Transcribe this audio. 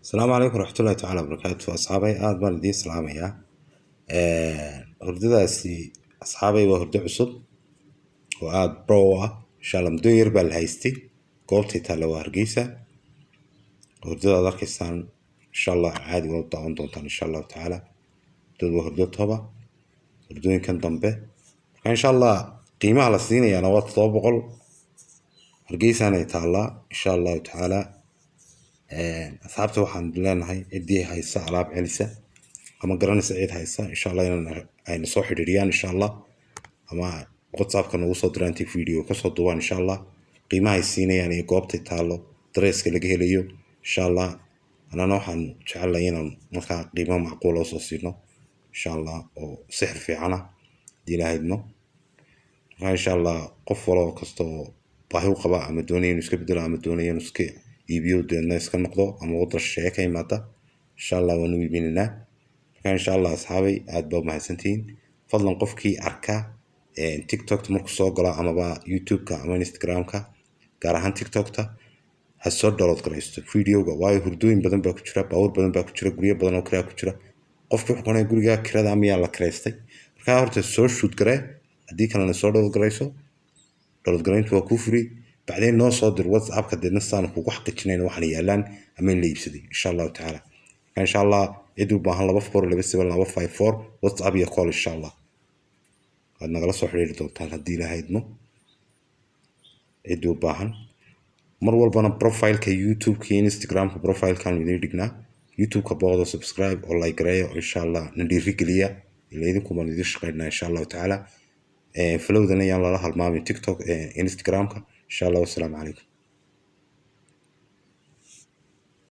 Asalaamu calaykum waraxmatullaahi tacaala wabarakaatu. Asxaabay, aada baan idiin salaamayaa. Hurdadaasi, asxaabay, waa hurdo cusub oo aada pro ah, insha Allah. Muddo yar baa la haystay. Goobtay taalla waa Hargeysa. Hurdada aad arkaysaan, insha Allah, caadi waa u daawan doontaan, insha Allahu tacaala. Hurdadu waa hurdo toba hurdooyinkan dambe. Marka, insha Allah, qiimaha la siinayaana waa 700. Hargeysaanay taallaa, insha Allahu tacaala. Asxaabta waxaan leenahay, ciddii haysa alaab celisa ama garanaysa cid haysa, insha Allah, inaan ayna soo xidhiidhiyaan, insha Allah, ama WhatsAppka nagu soo diraan, intii video kasoo duubaan, insha Allah, qiimaha ay siinayaan iyo goobtay taallo, dareeska laga helayo, insha Allah. Anana waxaan jecelnahay inaan markaa qiimo macquula usoo siino, insha Allah, oo sixir fiicana, haddii Ilaahay idmo. Marka, insha Allah, qof waloo kastoo baahi u qaba ama doonaya inuu iska bedelo ama doonaya inuu iska iibiyo, deedna iska noqdo, ama waddan shisheeye ka yimaada, insha Allah, waan u iibinaynaa. Marka, insha Allah, asxaabay, aad baa umahadsantihiin. Fadlan, qofkii arka TikTokta markuu soo galo, amaba YouTube-ka ama Instagram-ka, gaar ahaan TikTokta, ha soo download garaysto videoga, waayo hurdooyin badan baa ku jira, baabuur badan baa ku jira, guryo badan oo kiraa ku jira. Qofkii wuxuu konaya gurigaa kirada miyaa la kiraystay? Markaa horta soo shoot garee, haddii kalena soo download garayso. Download garayntu waa kuu free. Bacdeen noo soo dir WhatsAppka, deedna saanu kugu xaqiijinayna waxaan yaalaan ama in la iibsaday, insha Allahu tacaala. Marka, insha Allah, cid u baahan, 2427254, WhatsApp iyo call, insha Allah, waad nagala soo xiriiri doontaan, haddii Ilaahay idmo. Cid u baahan, mar walbana profileka YouTube-ka iyo Instagram-ka profilekaan idiin dhignaa. YouTube-ka booqdo, subscribe oo like gareeya, oo insha Allah na dhiirigeliya, ila idinku baan idiin shaqeynaa, insha Allahu tacaala. Followdana yaan lala halmaamin TikTok, Instagram-ka, insha Allah. Wassalaamu calaykum.